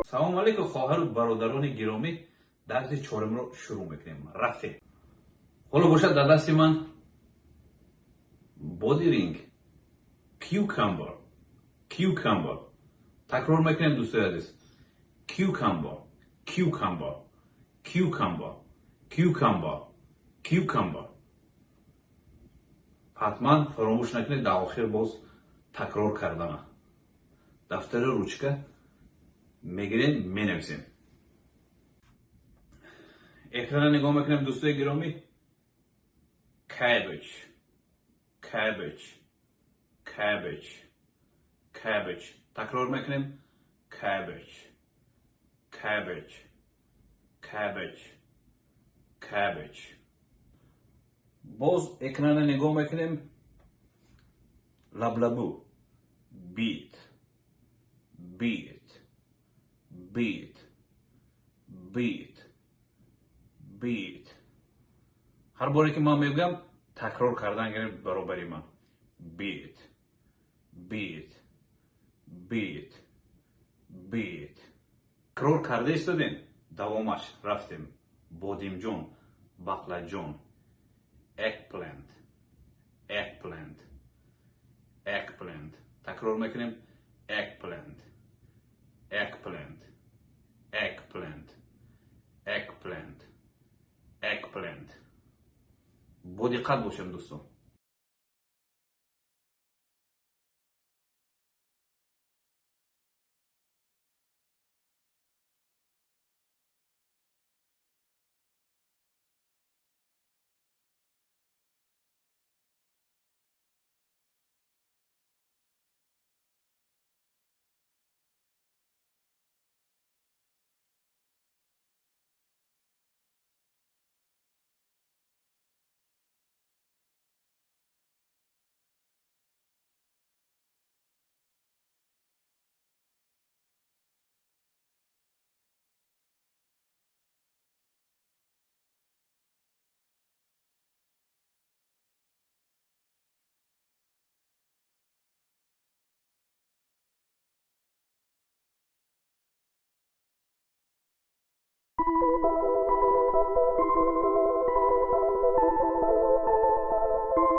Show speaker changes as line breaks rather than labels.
Салому алейкум, хоҳару бародарони гиромӣ. Дарси чорумро шурӯъ мекунем. Рафтем. Ҳоло бошад, дар дасти ман бодиринг, cucumber, cucumber. Такрор мекунем, дӯстои азиз: cucumber, cucumber, cucumber, cucumber, cucumber. Ҳатман фаромӯш накунед дар охир боз такрор кардана. Дафтару ручка мегирем, менависем. Экрана нигоҳ мекунем, дӯстои гиромӣ. Cabbage, cabbage, cabbage, cabbage. Такрор мекунем: cabbage, cabbage, cabbage, cabbage. Боз экрана нигоҳ мекунем. Лаблабу, beet, beet, beet, beet, beet. Ҳар боре ки ман мегӯям, такрор кардан гирем баробари ман: beet, beet, beet, beet. Такрор карда истодем. Давомаш рафтем. Бодимҷон, бақлаҷон, eggplant, eggplant, eggplant. Такрор мекунем: eggplant, eggplant, eggplant, eggplant, eggplant. Бо диққат бошем, дӯстон.